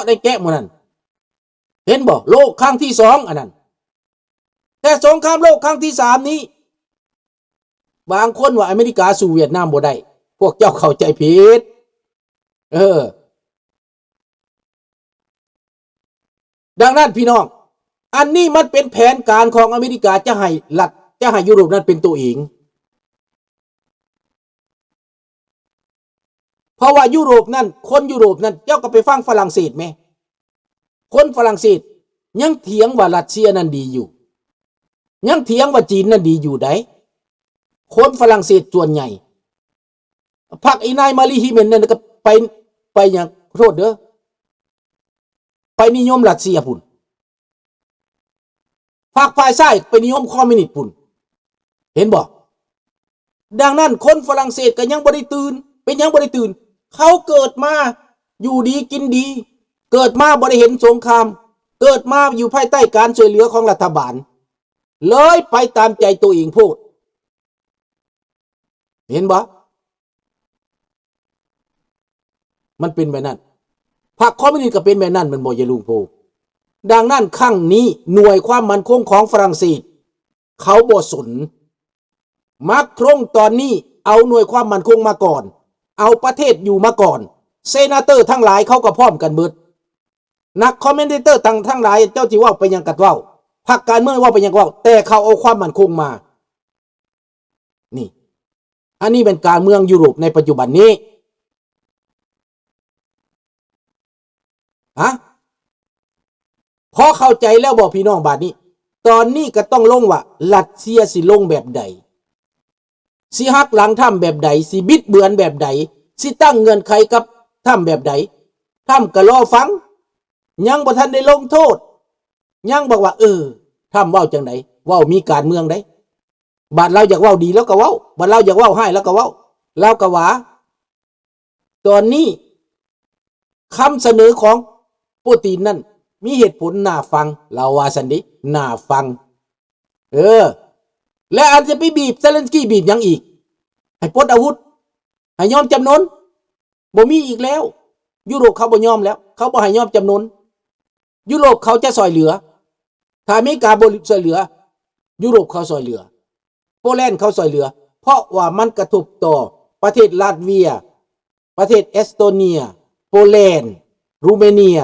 ໄດ້ແກະໝົດນັ້ນ ເຫັນບໍ່? ໂລກຄັ້ງທີສອງອັນນັ້ນ ແຕ່ສົງຄາມໂລກຄັ້ງທີສາມນີ້ ບາງຄົນວ່າອາເມລິກາສູ້ຫວຽດນາມບໍ່ໄດ້ ພວກເຈົ້າເຂົ້າໃຈຜິດ ເອີ ດັ່ງນັ້ນພີ່ນ້ອງ ອັນນີ້ມັນເປັນແຜນການຂອງອາເມລິກາ ຈະໃຫ້ລັດ ຈະໃຫ້ຢູໂຣບນັ້ນເປັນໂຕເອງ ເພາະວ່າຢູໂຣບນັ້ນ ຄົນຢູໂຣບນັ້ນ ເຈົ້າກໍໄປຟັງຝຣັ່ງເສດແມ ຄົນຝຣັ່ງເສດຍັງຖຽງວ່າຣັດເຊຍນັ້ນດີຢູ່ ຍັງຖຽງວ່າຈີນນັ້ນດີຢູ່ໃດ໋ ຄົນຝຣັ່ງເສດສ່ວນໃຫຍ່ ພັກອີນາຍມາຣີ ຮີເມັນນັ້ນກໍໄປ ໄປຫຍັງ ໂທດເດີ ໄປນິຍົມຣັດເຊຍພຸ້ນ ພັກຝ່າຍຊ້າຍໄປນິຍົມຄອມມິວນິດພຸ້ນ ເຫັນບໍ່? ດັ່ງນັ້ນຄົນຝຣັ່ງເສດກໍຍັງບໍ່ໄດ້ຕື່ນ ເປັນຫຍັງບໍ່ໄດ້ຕື່ນ? ເຂົາເກີດມາຢູ່ດີກິນດີ ເກີດມາບໍ່ໄດ້ເຫັນສົງຄາມ ເກີດມາຢູ່ພາຍໃຕ້ການຊ່ວຍເຫຼືອຂອງລັດຖະບານ ເລີຍໄປຕາມໃຈໂຕເອງໂພດ ເຫັນບໍ່? ມັນເປັນແບບນັ້ນ ພັກຄອມມິວນິດກໍເປັນແບບນັ້ນແມ່ນບໍ່ ຍາຍລຸງໂພ? ດັ່ງນັ້ນ ຄັ້ງນີ້ໜ່ວຍຄວາມໝັ້ນຄົງຂອງຝຣັ່ງເສດ ເຂົາບໍ່ສົນ ມາຄຣົງຕອນນີ້ເອົາໜ່ວຍຄວາມໝັ້ນຄົງມາກ່ອນ ເອົາປະເທດຢູ່ມາກ່ອນ ເຊນາເຕີທັງຫຼາຍເຂົາກໍພ້ອມກັນເບິດ ນັກຄອມເມັນເຕີທັງ ທັງຫຼາຍ ເຈົ້າຊິເວົ້າໄປຫຍັງກໍເວົ້າ ພັກການເມືອງເວົ້າໄປຫຍັງກໍເວົ້າ ແຕ່ເຂົາເອົາຄວາມໝັ້ນຄົງມາ ນີ້ ອັນນີ້ແມ່ນການເມືອງຢູໂຣບໃນປັດຈຸບັນນີ້ ຮະ ພໍເຂົ້າໃຈແລ້ວບໍ່ພີ່ນ້ອງ? ບາດນີ້ ຕອນນີ້ກໍຕ້ອງລົງວ່າ ຣັດເຊຍຊິລົງແບບໃດ? ຊິຫັກຫຼັງທຳແບບໃດ? ຊິບິດເບືອນແບບໃດ? ຊິຕັ້ງເງື່ອນໄຂກັບທຳແບບໃດ? ທຳກໍລໍຟັງ ຍັງບໍ່ທັນໄດ້ລົງໂທດ ຍັງບອກວ່າ ເອີ ທຳເວົ້າຈັ່ງໃດ? ເວົ້າມີການເມືອງໃດ໋ ບາດລາວຢາກເວົ້າດີລາວກໍເວົ້າ ບາດລາວຢາກເວົ້າຮ້າຍລາວກໍເວົ້າ ລາວກໍວ່າ ຕອນນີ້ຄຳສະເໜີຂອງປູຕິນນັ້ນມີເຫດຜົນໜ້າຟັງ ລາວວ່າຊັ້ນເດ ໜ້າຟັງ ເອີ ແລະ ອັນຈະໄປບີບເຊເລັນສກີ ບີບຫຍັງອີກ? ໃຫ້ປົດອາວຸດ ໃຫ້ຍອມຈຳນົນ ບໍ່ມີອີກແລ້ວ ຢູໂຣບເຂົາບໍ່ຍອມແລ້ວ ເຂົາບໍ່ໃຫ້ຍອມຈຳນົນ ຢູໂຣບເຂົາຈະຊ່ອຍເຫຼືອ ຖ້າອາເມລິກາບໍ່ຊ່ອຍເຫຼືອ ຢູໂຣບເຂົາຊ່ອຍເຫຼືອ ໂປແລນເຂົາຊ່ອຍເຫຼືອ ເພາະວ່າມັນກະທົບຕໍ່ປະເທດລາດເວຍ ປະເທດເອສໂຕເນຍ ໂປແລນ ຣູເມເນຍ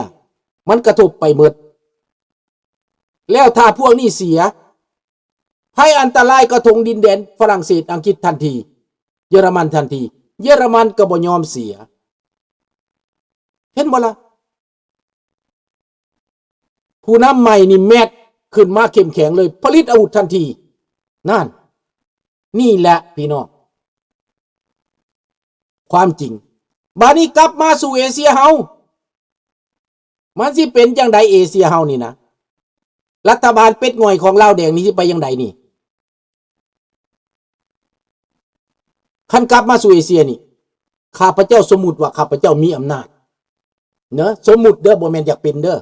ມັນກະທົບໄປໝົດ ແລ້ວຖ້າພວກນີ້ເສຍ ໄພອັນຕະລາຍກະທົງດິນແດນຝຣັ່ງເສດ ອັງກິດທັນທີ ເຢຍລະມັນທັນທີ ເຢຍລະມັນກໍບໍ່ຍອມເສຍ ເຫັນບໍ່ລະ? ຜູ້ນຳໃໝ່ນີ້ແມັດຂຶ້ນມາເຂັ້ມແຂງເລີຍ ຜະລິດອາວຸດທັນທີ ນັ້ນ ນີ້ແຫຼະພີ່ນ້ອງ ຄວາມຈິງ ບາດນີ້ກັບມາສູ່ເອເຊຍເຮົາ ມັນຊິເປັນຈັ່ງໃດເອເຊຍເຮົານີ້ນະ? ລັດຖະບານເປັດງ່ອຍຂອງລາວແດງນີ້ຊິໄປຈັ່ງໃດນີ້? ຄັນກັບມາສູ່ເອເຊຍນີ້ ຂ້າພະເຈົ້າສົມມຸດວ່າຂ້າພະເຈົ້າມີອຳນາດເນາະ ສົມມຸດເດີ ບໍ່ແມ່ນຢາກເປັນເດີ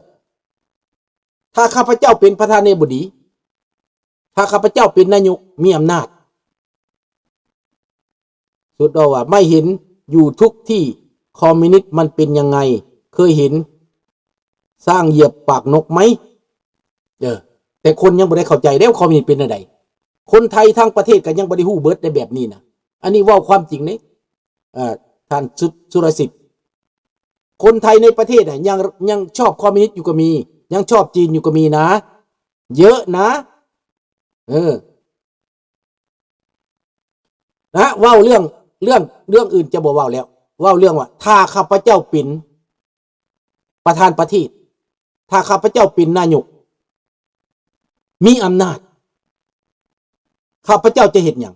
ຖ້າຂ້າພະເຈົ້າເປັນປະທານາທິບໍດີ ຖ້າຂ້າພະເຈົ້າເປັນນາຍົກ ມີອຳນາດ ສຸດເວົ້າວ່າ ໄມ່ເຫັນຢູ່ທຸກທີ່ ຄອມມິວນິດມັນເປັນຍັງໄງ ເຄີຍເຫັນຊ້າງຢຽບປາກນົກໄໝ? ເອີ ແຕ່ຄົນຍັງບໍ່ໄດ້ເຂົ້າໃຈເດ້ ຄອມມິວນິດເປັນແນວໃດ ຄົນໄທທັງປະເທດກໍຍັງບໍ່ໄດ້ຮູ້ເບິດໃນແບບນີ້ນະ ອັນນີ້ເວົ້າຄວາມຈິງເດ້ ເອີ ທ່ານ ສຸ ສຸລະສິດ ຄົນໄທໃນປະເທດນະ ຍັງ ຍັງຊອບຄອມມິວນິດຢູ່ກໍມີ ຍັງຊອບຈີນຢູ່ກໍມີນະ ເຍອະນະ ເອີ ນະ ເວົ້າເລື່ອງ ເລື່ອງ ເລື່ອງອື່ນຈະບໍ່ເວົ້າແລ້ວ ເວົ້າເລື່ອງວ່າ ຖ້າຂ້າພະເຈົ້າເປັນປະທານປະເທດ ຖ້າຂ້າພະເຈົ້າເປັນນາຍົກ ມີອຳນາດ ຂ້າພະເຈົ້າຈະເຮັດຫຍັງ?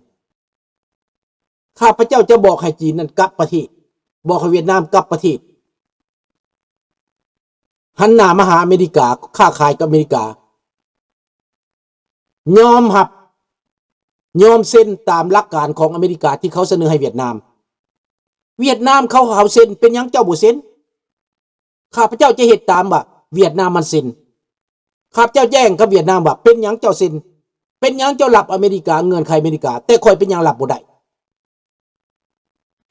ຂ້າພະເຈົ້າຈະບອກໃຫ້ຈີນນັ້ນກັບປະເທດ ບອກໃຫ້ຫວຽດນາມກັບປະເທດ ຫັນໜ້າມາຫາອາເມລິກາ ຄ້າຂາຍກັບອາເມລິກາ ຍອມຮັບ ຍອມເຊັນຕາມຫຼັກການຂອງອາເມລິກາທີ່ເຂົາສະເໜີໃຫ້ຫວຽດນາມ ຫວຽດນາມເຂົາ ເຂົາເຊັນ ເປັນຫຍັງເຈົ້າບໍ່ເຊັນ? ຂ້າພະເຈົ້າຈະເຮັດຕາມວ່າຫວຽດນາມມັນເຊັນ ຂ້າພະເຈົ້າແຈ້ງກັບຫວຽດນາມວ່າ ເປັນຫຍັງເຈົ້າເຊັນ? ເປັນຫຍັງເຈົ້າຮັບອາເມລິກາ ເງື່ອນໄຂອາເມລິກາ ແຕ່ຂ້ອຍເປັນຫຍັງຮັບບໍ່ໄດ້?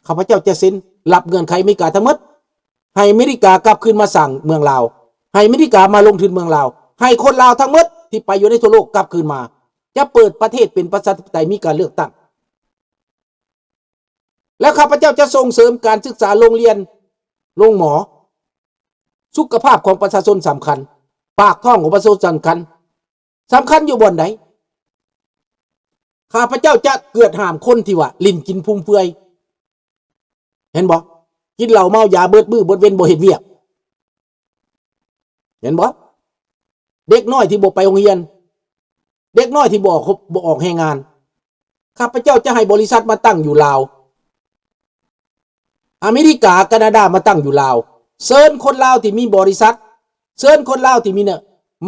ຂ້າພະເຈົ້າຈະເຊັນ ຮັບເງື່ອນໄຂອາເມລິກາທັງໝົດ ໃຫ້ອາເມລິກາກັບຄືນມາສ້າງເມືອງລາວ, ໃຫ້ອາເມລິກາມາລົງທຶນເມືອງລາວ, ໃຫ້ຄົນລາວທັງໝົດທີ່ໄປຢູ່ໃນທົ່ວໂລກກັບຄືນມາ, ຈະເປີດປະເທດເປັນປະຊາທິປະໄຕ ມີການເລືອກຕັ້ງ. ແລະ ຂ້າພະເຈົ້າຈະສົ່ງເສີມການສຶກສາໂລງຮຽນ, ໂລງໝໍ, ສຸຂະພາບຂອງປະຊາຊົນສຳຄັນ, ປາກທ້ອງຂອງປະຊາຊົນສຳຄັນ. ສຳຄັນຢູ່ບ່ອນໃດ? ຂ້າພະເຈົ້າຈະກວດຫ້າມຄົນທີ່ວ່າຫຼິ້ນກິນຟຸມເຟືອຍ. ເຫັນບໍ່? ກິນເຫຼົ້າເມົາຢາເບິດມື້ເບິດເວັນ ບໍ່ເຮັດວຽກ. ເຫັນບໍ່? ເດັກນ້ອຍທີ່ບໍ່ໄປໂຮງຮຽນ, ເດັກນ້ອຍທີ່ບໍ່ອອກ ບໍ່ອອກແຮງງານ. ຂ້າພະເຈົ້າຈະໃຫ້ບໍລິສັດມາຕັ້ງຢູ່ລາວ, ອາເມລິກາ, ການາດາມາຕັ້ງຢູ່ລາວ. ເຊີນຄົນລາວທີ່ມີບໍລິສັດ, ເຊີນຄົນລາວທີ່ມີເນີ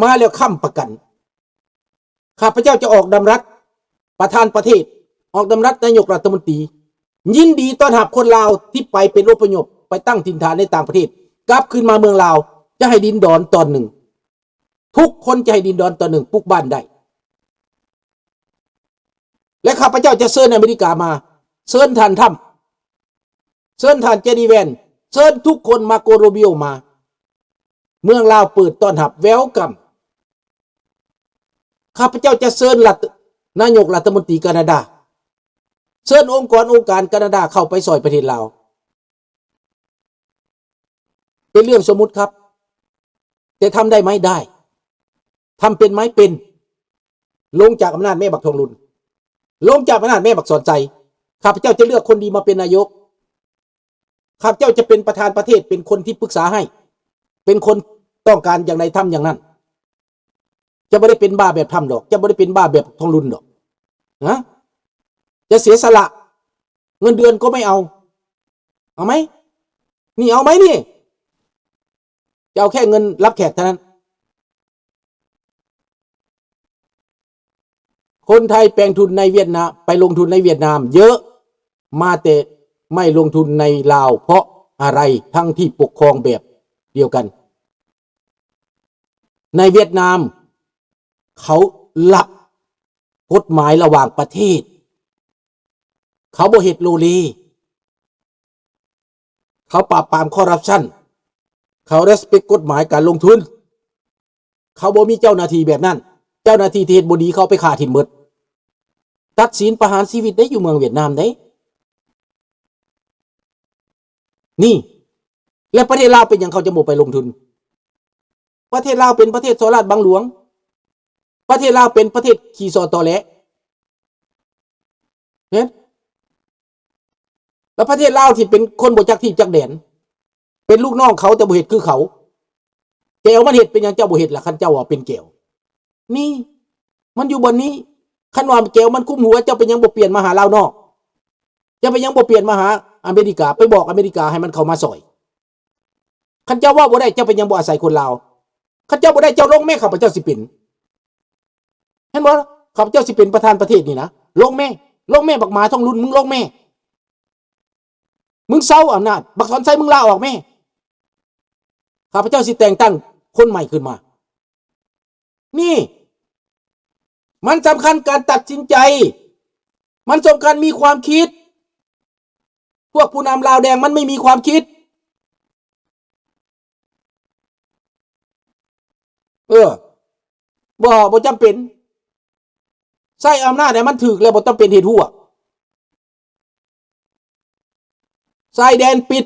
ມາແລ້ວຄ້ຳປະກັນ. ຂ້າພະເຈົ້າຈະອອກດຳລັດປະທານປະເທດ, ອອກດຳລັດນາຍົກລັດຖະມົນຕີ, ຍິນດີຕ້ອນຮັບຄົນລາວທີ່ໄປເປັນອົບພະຍົບ, ໄປຕັ້ງຖິ່ນຖານໃນຕ່າງປະເທດ, ກັບຄືນມາເມືອງລາວ, ຈະໃຫ້ດິນດອນຕອນໜຶ່ງ. ທຸກຄົນຈະໃຫ້ດິນດອນຕອນໜຶ່ງ, ປຸກບ້ານໄດ້. ແລະ ຂ້າພະເຈົ້າຈະເຊີນອາເມລິກາມາ, ເຊີນທ່ານທຳ, ເຊີນທ່ານເຈດີແວນ, ເຊີນທຸກຄົນ, ມາໂກໂຣບິໂອມາ. ເມືອງລາວເປີດຕ້ອນຮັບ, ແວວກັມ. ຂ້າພະເຈົ້າຈະເຊີນລັດ ນາຍົກລັດຖະມົນຕີການາດາ, ເຊີນອົງກອນອົງການການາດາເຂົ້າໄປຊ່ອຍປະເທດລາວ. ເປັນເລື່ອງສົມມຸດຄັບ, ແຕ່ທຳໄດ້ໄໝ? ໄດ້. ທຳເປັນໄໝ? ເປັນ. ລົງຈາກອຳນາດແມ່ບັກທອງລຸນ, ລົງຈາກອຳນາດແມ່ບັກສອນໄຊ. ຂ້າພະເຈົ້າຈະເລືອກຄົນດີມາເປັນນາຍົກ. ຂ້າພະເຈົ້າຈະເປັນປະທານປະເທດ, ເປັນຄົນທີ່ປຶກສາໃຫ້, ເປັນຄົນຕ້ອງການຢ່າງໃດທຳຢ່າງນັ້ນ. ຈະບໍ່ໄດ້ເປັນບ້າແບບທຳດອກ, ຈະບໍ່ໄດ້ເປັນບ້າແບບທອງລຸນດອກ. ນະ? ຈະເສຍສະຫຼະ, ເງິນເດືອນກໍໄມ່ເອົາ. ເອົາໄໝ? ນີ້ເອົາໄໝນີ້? ຈະເອົາແຄ່ເງິນຮັບແຂກເທົ່ານັ້ນ. ຄົນໄທແປງທຶນໃນຫວຽດນາມ, ໄປລົງທຶນໃນຫວຽດນາມເຍາະ, ມາແຕ່ໄມ່ລົງທຶນໃນລາວເພາະອະໄລ ທັງທີ່ປົກຄອງແບບດຽວກັນ. ໃນຫວຽດນາມ ເຂົາຮັບກົດໝາຍລະຫວ່າງປະເທດ, ເຂົາບໍ່ເຮັດໂລເລ, ເຂົາປາບປາມຄໍຣັບຊັນ, ເຂົາເຣສເປັກກົດໝາຍການລົງທຶນ. ເຂົາບໍ່ມີເຈົ້າໜ້າທີ່ແບບນັ້ນ. ເຈົ້າໜ້າທີ່ທີ່ເຮັດບໍ່ດີ ເຂົາເອົາໄປຂ້າຖິ້ມເບິດ. ຕັດສິນປະຫານຊີວິດໄດ້ຢູ່ເມືອງຫວຽດນາມເດ້. ນີ້ ແລະ ປະເທດລາວເປັນຫຍັງເຂົາຈະບໍ່ໄປລົງທຶນ? ປະເທດລາວເປັນປະເທດສໍ້ລາດບັງຫຼວງ. ປະເທດລາວເປັນປະເທດຂີ້ສໍ້ຕໍແຫຼ. ເຫັນ? ແລ້ວປະເທດລາວທີ່ເປັນຄົນບໍ່ຈັກທີ່ຈັກແດນ, ເປັນລູກນ້ອງເຂົາແຕ່ບໍ່ເຮັດຄືເຂົາ. ແກວມັນເຮັດ ເປັນຫຍັງເຈົ້າບໍ່ເຮັດລະ ຄັນເຈົ້າວ່າເປັນແກວ? ນີ້ ມັນຢູ່ບ່ອນນີ້. ຄັນວ່າແກວມັນຄຸມຫົວ ເຈົ້າເປັນຫຍັງບໍ່ປ່ຽນມາຫາລາວນອກ? ເຈົ້າເປັນຫຍັງບໍ່ປ່ຽນມາຫາອາເມລິກາ ໄປບອກອາເມລິກາໃຫ້ມັນເຂົ້າມາຊ່ອຍ? ຄັນເຈົ້າເວົ້າບໍ່ໄດ້ ເຈົ້າເປັນຫຍັງບໍ່ອາໄສຄົນລາວ? ຄັນເຈົ້າບໍ່ໄດ້ ເຈົ້າລົງແມ້ ຂ້າພະເຈົ້າຊິເປັນ. ເຫັນບໍ່? ຂ້າພະເຈົ້າຊິເປັນປະທານປະເທດນີ້ນະ. ລົງແມ້ ລົງແມ້ ບັກໝາທອງລຸນ ມຶງລົງແມ້. ມຶງເຊົາອຳນາດ. ບັກສອນໄຊ ມຶງລາອອກແມ້. ຂ້າພະເຈົ້າຊິແຕ່ງຕັ້ງຄົນໃໝ່ຂຶ້ນມາ. ນີ້ ມັນສຳຄັນການຕັດສິນໃຈ. ມັນສຳຄັນມີຄວາມຄິດ. ພວກຜູ້ນຳລາວແດງມັນໄມ່ມີຄວາມຄິດ. ເອີ ບໍ່ ບໍ່ຈຳເປັນ. ໃຊ້ອຳນາດໃຫ້ມັນຖືກແລ້ວ ບໍ່ຈຳເປັນເຮັດຮົ້ວ. ຊາຍແດນປິດ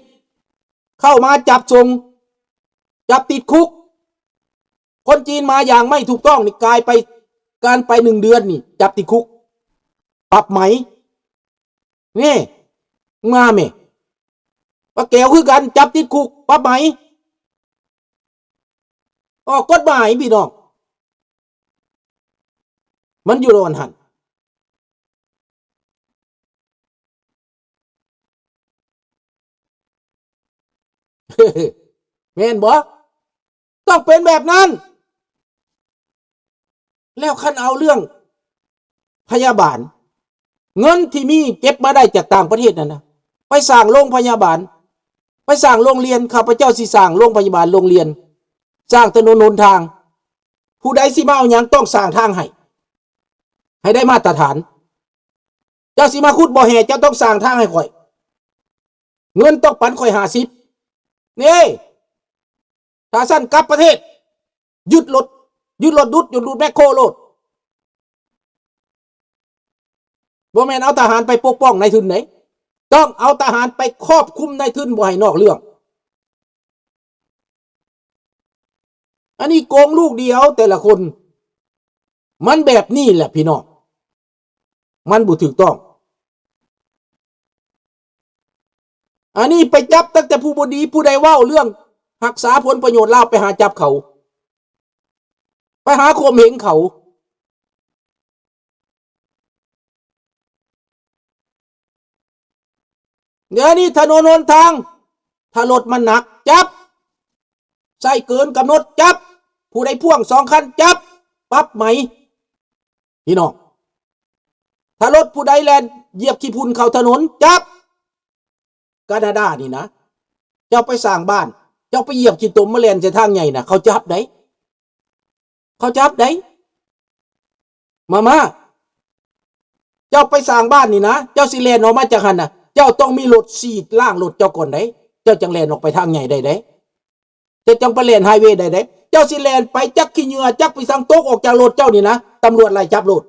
ເຂົ້າມາຈັບສົ່ງ ຈັບຕິດຄຸກ. ຄົນຈີນມາຢ່າງໄມ່ຖືກຕ້ອງນີ້ ກາຍໄປ ການໄປໜຶ່ງເດືອນນີ້ ຈັບຕິດຄຸກ ປັບໃໝ. ນີ້ ມາແມ້. ປາແກວຄືກັນ ຈັບຕິດຄຸກ ປັບໃໝ. ອອກກົດໝາຍພີ່ນ້ອງ. ມັນຢູ່ລະຫວ່າງຫັ້ນ ແມ່ນບໍ່? ຕ້ອງເປັນແບບນັ້ນ. ແລ້ວຄັນເອົາເລື່ອງພະຍາບານ ເງິນທີ່ມີເກັບມາໄດ້ຈາກຕ່າງປະເທດນັ້ນນະ ໄປສ້າງໂລງພະຍາບານ ໄປສ້າງໂລງຮຽນ. ຂ້າພະເຈົ້າຊິສ້າງໂລງພະຍາບານ ໂລງຮຽນ ສ້າງຖະໜົນຫົນທາງ. ຜູ້ໃດຊິມາເອົາຫຍັງ ຕ້ອງສ້າງທາງໃຫ້ ໃຫ້ໄດ້ມາດຕະຖານ. ເຈົ້າຊິມາຂຸດບໍ່ແຮ່ ເຈົ້າຕ້ອງສ້າງທາງໃຫ້ຂ້ອຍ. ເງິນຕ້ອງປັນຂ້ອຍຫ້າສິບ. ເດ້. ຖ້າຊັ້ນກັບປະເທດ ຍຶດລົດ ຍຶດລົດດຸດ ຍຶດດຸດແມັກໂຄໂລດ. ບໍ່ແມ່ນເອົາທະຫານໄປປົກປ້ອງນາຍທຶນເດ້, ຕ້ອງເອົາທະຫານໄປຄອບຄຸມນາຍທຶນ ບໍ່ໃຫ້ນອກເລື່ອງ. ອັນນີ້ໂກງລູກດຽວແຕ່ລະຄົນ. ມັນແບບນີ້ແຫຼະພີ່ນ້ອງ, ມັນບໍ່ຖືກຕ້ອງ. ອັນນີ້ໄປຈັບຕັ້ງແຕ່ຜູ້ບໍ່ດີ, ຜູ້ໃດເວົ້າເລື່ອງຮັກສາຜົນປະໂຫຍດລາວ ໄປຫາຈັບເຂົາ, ໄປຫາຂົ່ມເຫັງເຂົາ. ດຽວນີ້ຖະໜົນຫົນທາງ ຖ້າລົດມັນໜັກ ຈັບ, ໃຊ້ເກີນກຳນົດ ຈັບ, ຜູ້ໃດພ່ວງສອງຄັນ ຈັບ, ປັບໃໝ. ພີ່ນ້ອງ, ຖ້າລົດຜູ້ໃດແລ່ນຢຽບຂີ້ຝຸ່ນເຂົ້າຖະໜົນ ຈັບ. ການາດານີ້ນະ, ເຈົ້າໄປສ້າງບ້ານ ເຈົ້າໄປຢຽບຂີ້ຕົມມາແລ່ນໃສ່ທາງໃຫຍ່ນະ ເຂົາຈັບໄດ໋, ເຂົາຈັບໄດ໋. ມາ ມາ, ເຈົ້າໄປສ້າງບ້ານນີ້ນະ, ເຈົ້າຊິແລ່ນອອກມາຈາກຫັ້ນນະ, ເຈົ້າຕ້ອງມີລົດສີດລ້າງລົດເຈົ້າກ່ອນໄດ໋, ເຈົ້າຈັ່ງແລ່ນອອກໄປທາງໃຫຍ່ໄດ້ເດ້. ເຈົ້າຈັ່ງໄປແລ່ນໄຮເວໄດ້ເດ້. ເຈົ້າຊິແລ່ນໄປຈັກຂີ້ເຫຍື້ອ ຈັກໄປສັງ ຕົກອອກຈາກລົດເຈົ້ານີ້ນະ, ຕຳຫຼວດໄລ່ຈັບໂລດ.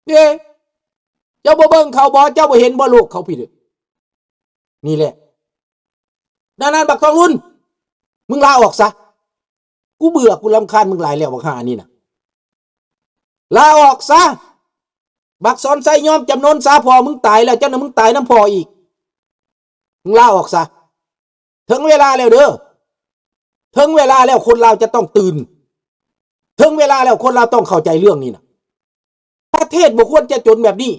ເດ້ ເຈົ້າບໍ່ເບິ່ງເຂົາບໍ່? ເຈົ້າບໍ່ເຫັນບໍ່ໂລກເຂົາພີ້ເດ້? ນີ້ແຫຼະ. ດັ່ງນັ້ນບັກທອງລຸນ ມຶງລາອອກຊະ. ກູເບື່ອ ກູລຳຄານມຶງຫຼາຍແລ້ວ ບັກຫ່ານີ້ນະ. ລາອອກຊະ. ບັກສອນໄຊຍອມຈຳນົນຊະ, ພໍ່ມຶງຕາຍແລ້ວ, ເຈົ້ານະ ມຶງຕາຍນຳພໍ່ອີກ. ມຶງລາອອກຊະ. ເຖິງເວລາແລ້ວເດີ. ເຖິງເວລາແລ້ວ ຄົນລາວຈະຕ້ອງຕື່ນ. ເຖິງເວລາແລ້ວ ຄົນລາວຕ້ອງເຂົ້າໃຈເລື່ອງນີ້ນະ. ປະເທດບໍ່ຄວນຈະຈົນແບບນີ້.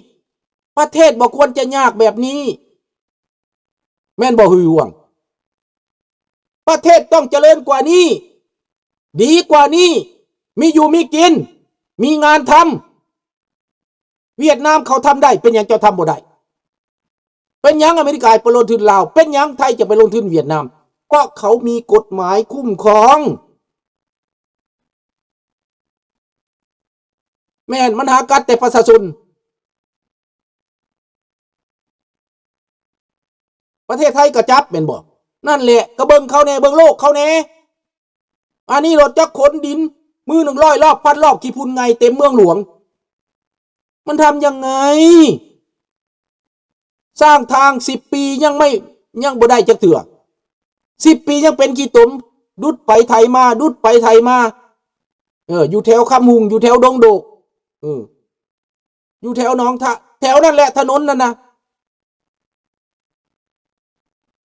ປະເທດບໍ່ຄວນຈະຍາກແບບນີ້. ແມ່ນບໍ່ ຫຸຍຫວງ? ປະເທດຕ້ອງຈະເລີນກວ່ານີ້, ດີກວ່ານີ້, ມີຢູ່ມີກິນ, ມີງານທຳ. ຫວຽດນາມເຂົາທຳໄດ້, ເປັນຫຍັງເຈົ້າທຳບໍ່ໄດ້? ເປັນຫຍັງອາເມລິກາໄປລົງທຶນລາວ? ເປັນຫຍັງໄທຈະໄປລົງທຶນຫວຽດນາມ? ເພາະເຂົາມີກົດໝາຍຄຸ້ມຄອງ. ແມ່ນ, ມັນຫາກັດແຕ່ປະຊາຊົນ. ປະເທດໄທກໍຈັບແມ່ນບໍ່? ນັ້ນແຫຼະ, ກໍເບິ່ງເຂົາແດ່, ເບິ່ງໂລກເຂົາແດ່. ອັນນີ້ລົດຈັກຂົນດິນ ມື້ໜຶ່ງຮ້ອຍລອບ ພັນລອບ ຂີ້ຝຸ່ນໄງ່ເຕັມເມືອງຫຼວງ. ມັນທຳຍັງໄງ? ສ້າງທາງສິບປີຍັງໄມ່ ຍັງບໍ່ໄດ້ຈັກເທື່ອ. ສິບປີຍັງເປັນຂີ້ຕົມ, ດຸດໄປໄຖມາ, ດຸດໄປໄຖມາ. ເອີ ຢູ່ແຖວຄຳຮຸ່ງ, ຢູ່ແຖວດົງໂດກ, ເອີ ຢູ່ແຖວໜອງທະ, ແຖວນັ້ນແຫຼະ ຖະໜົນນັ້ນນະ.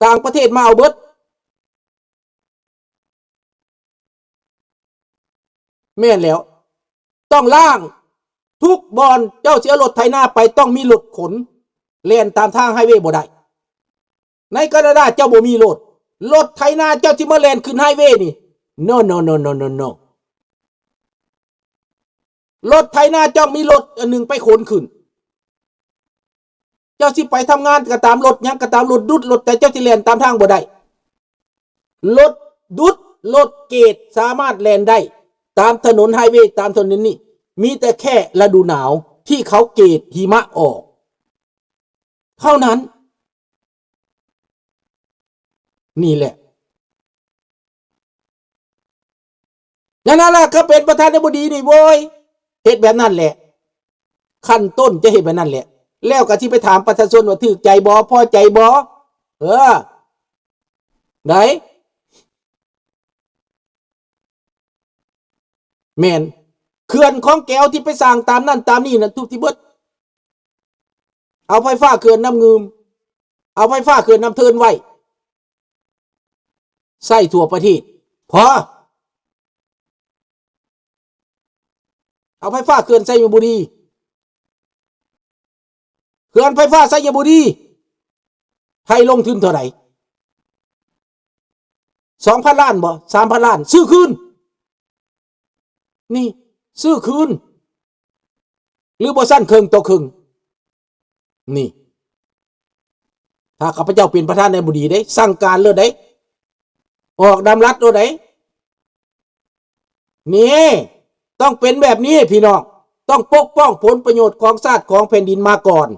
ຕ່າງປະເທດມາເອົາເບິດ. ແມ່ນແລ້ວ, ຕ້ອງລ້າງທຸກບ່ອນ. ເຈົ້າຊິເອົາລົດໄຖນາໄປ, ຕ້ອງມີລົດຂົນ, ແລ່ນຕາມທາງໄຮເວບໍ່ໄດ້. ໃນການາດາເຈົ້າບໍ່ມີໂລດ, ລົດໄຖນາເຈົ້າຊິມາແລ່ນຂຶ້ນໄຮເວນີ້. No, no, no, no, no, no. ລົດໄຖນາເຈົ້າມີລົດອັນໜຶ່ງໄປຂົນຂຶ້ນ. ເຈົ້າຊິໄປທຳງານກໍຕາມ, ລົດຫຍັງກໍຕາມ, ລົດດຸດ, ລົດ ແຕ່ເຈົ້າຊິແລ່ນຕາມທາງບໍ່ໄດ້. ລົດດຸດ, ລົດເກດສາມາດແລ່ນໄດ້ຕາມຖະໜົນໄຮເວ, ຕາມຖະໜົນນີ້ ມີແຕ່ແຄ່ລະດູໜາວທີ່ເຂົາເກດຫິມະອອກເທົ່ານັ້ນ. ນີ້ແຫຼະ. ນັ້ນລະ ກໍເປັນປະທານາທິບໍດີນີ້ ໂວ້ຍ ເຮັດແບບນັ້ນແຫຼະ. ຂັ້ນຕົ້ນຈະເຮັດແບບນັ້ນແຫຼະ. ແລ້ວກໍຊິໄປຖາມປະຊາຊົນວ່າຖືກໃຈບໍ່, ພໍໃຈບໍ່? ເອີ ໄດ້ ແມ່ນ. ເຂື່ອນຂອງແກວທີ່ໄປສ້າງຕາມນັ້ນຕາມນີ້ນະ ທຸບຖິ້ມເບິດ. ເອົາໄຟຟ້າເຂື່ອນນ້ຳງື່ມ, ເອົາໄຟຟ້າເຂື່ອນນ້ຳເທີນໄວ້ ໃຊ້ທົ່ວປະເທດ. ພໍ. ເອົາໄຟຟ້າເຂື່ອນໄຊຍະບູລີ, ເຂື່ອນໄຟຟ້າໄຊຍະບູລີ ໄທລົງທຶນເທົ່າໃດ? ສອງພັນລ້ານບໍ່? ສາມພັນລ້ານ ຊື້ຄືນ. ນີ້ ຊື້ຄືນ ຫຼືບໍ່ຊັ້ນເຄິ່ງຕໍ່ເຄິ່ງ. ນີ້ ຖ້າຂ້າພະເຈົ້າເປັນປະທານາທິບໍດີເດ້ ສັ່ງການໂລດເດ້ ອອກດຳລັດໂລດເດ້. ນີ້ ຕ້ອງເປັນແບບນີ້ພີ່ນ້ອງ, ຕ້ອງປົກປ້ອງຜົນປະໂຫຍດຂອງຊາດຂອງແຜ່ນດິນມາກ່ອນ.